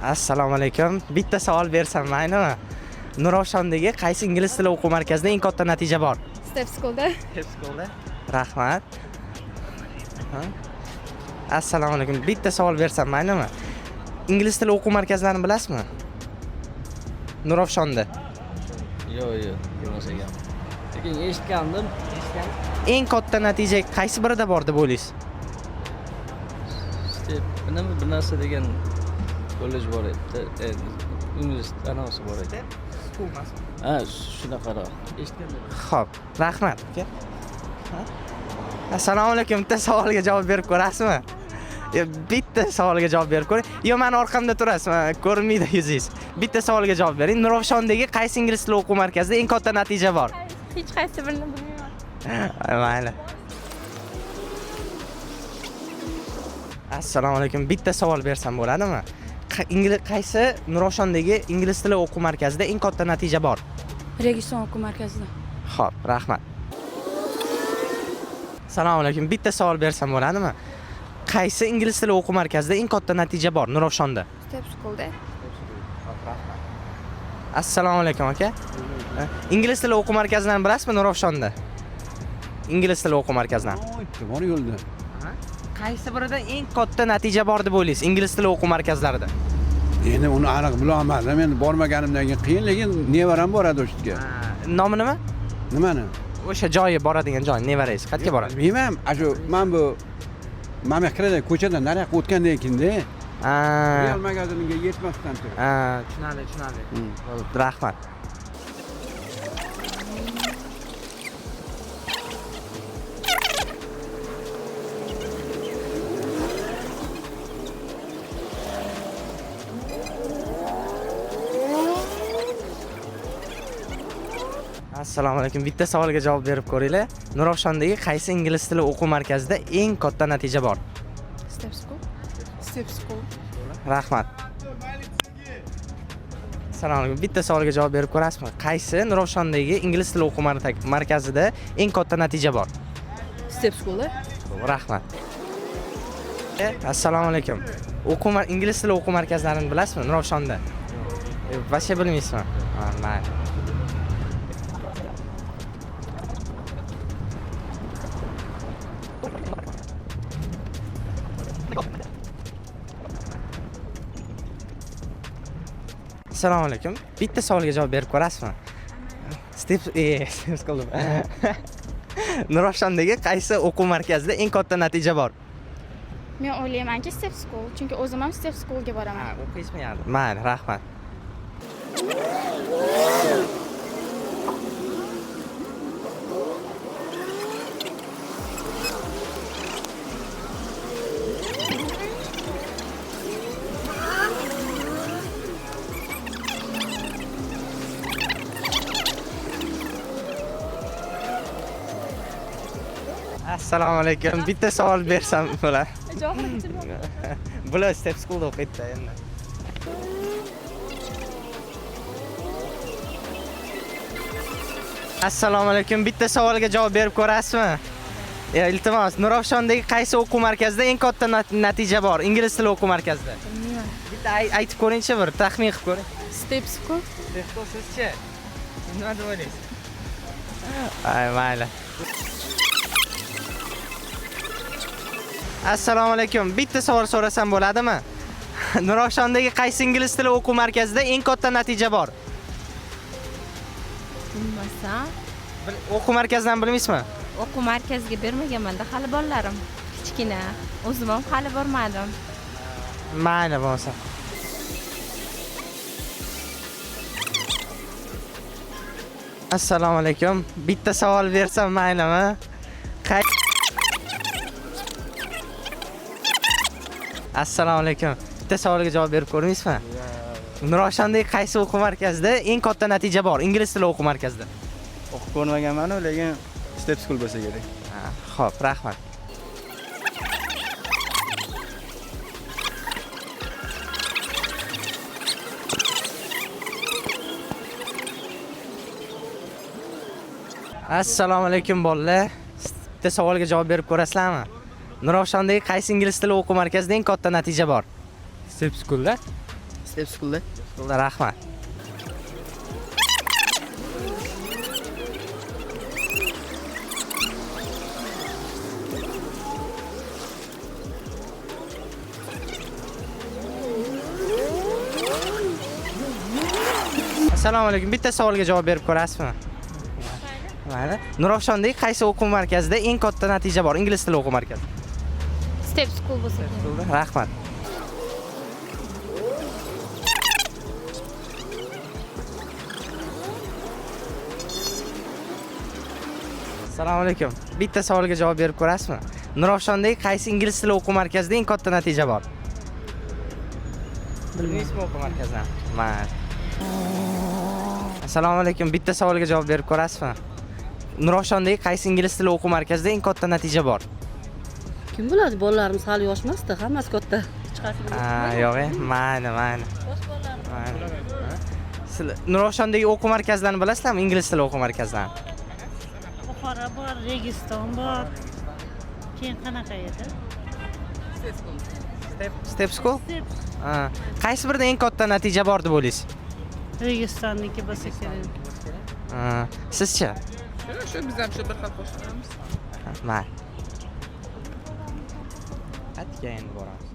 Assalomu alaykum. Bitta savol bersam maylimi? Nurafshondagi qaysi ingliz tili o'quv markazida eng katta natija bor? Step School'da. Step School'da. Rahmat. Ha? Assalomu alaykum. Bitta savol bersam maylimi? Ingliz tili o'quv markazlarini bilasizmi? Nurafshonda. Yo'q, yo'q, bilmas ekanman. Lekin eshitgandim. Eng katta natija qaysi birida bor deb o'ylaysiz? Step nima bir narsa degan kollej bor edi. Universitet anavisi bor edi. Ha, shunaqaroq. Eshitgandim. Xo'p, rahmat aka. Ha? Assalomu alaykum. Bitta savolga javob berib ko'rasizmi? Yo, bitta savolga javob berib ko'ring. Yo, mani orqamda turasiz, ko'rinmaydi yuzingiz. Bitta savolga javob bering. Nurafshondagi qaysi ingliz tili o'quv markazida eng katta natija bor? Hech qaysi birini bilmayman. Mayli. Assalomu alaykum. Bitta savol bersam bo'ladimi? Qaysi Nurafshondagi ingliz tili o'quv markazida eng katta natija bor? Registon o'quv markazida. Xo'p, rahmat. Assalomu alaykum. Bitta savol bersam bo'ladimi? Qaysi ingliz tili o'quv markazida eng katta natija bor Nurafshonda? Step School'da. Assalomu alaykum aka. Ingliz tili o'quv markazlarini bilasizmi Nurafshonda? Ingliz tili o'quv markazlarini. Bor yo'lda. Qaysi birida eng katta natija bor deb o'ylaysiz ingliz tili o'quv markazlarida? Endi uni aniq bilolmadim. Endi bormaganimdan keyin qiyin, lekin nevaram boradi o'sha yerga. Nomi nima? Nimani? O'sha joyi, boradigan joy, nevarangiz qayerga boradi? Bilmayman. Shu man bu mana kiradi ko'chadan nariyoqqa o'tgandan keyinda. Real magaziniga yetmasdan turib. Ha, tushunarli, tushunarli. Bo'ldi, rahmat. Assalomu alaykum. Bitta savolga javob berib ko'ringlar. Nurafshondagi qaysi ingliz tili o'quv markazida eng katta natija bor? Step School. Step School. Rahmat. Assalomu alaykum. Bitta savolga javob berib ko'rasizmi? Qaysi Nurafshondagi ingliz tili o'quv markazida eng katta natija bor? Step School'da. Rahmat. Assalomu alaykum. Ingliz tili o'quv markazlarini bilasizmi Nurafshonda? Вообще bilmaysizmi? Ha, mayli. Assalomu alaykum. Bitta savolga javob berib ko'rasizmi? Step Step School. Nurafshondagi qaysi o'quv markazida eng katta natija bor? Men o'ylaymanki Step School, chunki o'zim ham Step Schoolga boraman. Ha, o'qiysizmi yani? Mayli, rahmat. Assalomu alaykum. Bitta savol bersam bo'ladi. Bular Step Schoolda o'qiydi endi. Assalomu alaykum. Bitta savolga javob berib ko'rasizmi? Iltimos, Nurafshondagi qaysi o'quv markazida eng katta natija bor? Ingliz tili o'quv markazida. Bilmayman. Bitta aytib ko'ringchi, bir taxmin qilib ko'ring. Step School. Step School sizchi? Siz nima deb o'ylaysiz? Ay, mayli. Assalomu alaykum. Bitta savol so'rasam bo'ladimi? Nurafshondagi qaysi ingliz tili o'quv markazida eng katta natija bor? Bilmasam. O'quv markazidan bilmaysizmi? O'quv markaziga bermaganmanda hali bolalarim kichkina. O'zim ham hali bormadim. Mayli bo'lmasa. Assalomu alaykum. Bitta savol bersam maylimi? Assalomu alaykum. Bitta savolga javob berib ko'rmaysizmi? Nurafshondagi qaysi o'quv markazida eng katta natija bor? Ingliz tili o'quv markazida. O'qib ko'rmaganman-u, lekin Step School bo'lsa kerak. Ha, xo'p, rahmat. Assalomu alaykum bolalar. Bitta savolga javob berib ko'rasizlarmi? Nurafshondagi qaysi ingliz tili o'quv markazida eng katta natija bor? Step School'da. Step Schoolda. Schoolda, rahmat. Assalomu alaykum. Bitta savolga javob berib ko'rasizmi? Mayli. Nurafshondagi qaysi o'quv markazida eng katta natija bor? Ingliz tili o'quv markazi. Step School bo'lsa kerak. Rahmat. Assalomu alaykum. Bitta savolga javob berib ko'rasizmi? Nurafshondagi qaysi ingliz tili o'quv markazida eng katta natija bor? Bilmaysizmi o'quv markazini? Mayli. Assalomu alaykum. Bitta savolga javob berib ko'rasizmi? Nurafshondagi qaysi ingliz tili o'quv markazida eng katta natija bor? Kim biladi, bolalarimiz hali yosh emasda, hammasi katta. Ha, yo'q, mayli, mayli. Mayli. Sizlar Nurafshondagi o'quv markazlarini bilasizlarmi? Ingliz tili o'quv markazlarini? Buxoro bor, Registon bor. Keyin qanaqa edi? Step School? Ha. Qaysi birida eng katta natija bor deb o'ylaysiz? Registonniki bo'lsa kerak. Ha, sizchi? Shu biz ham shu bir xil qo'shilamiz. Mayli. Atga endi boramiz.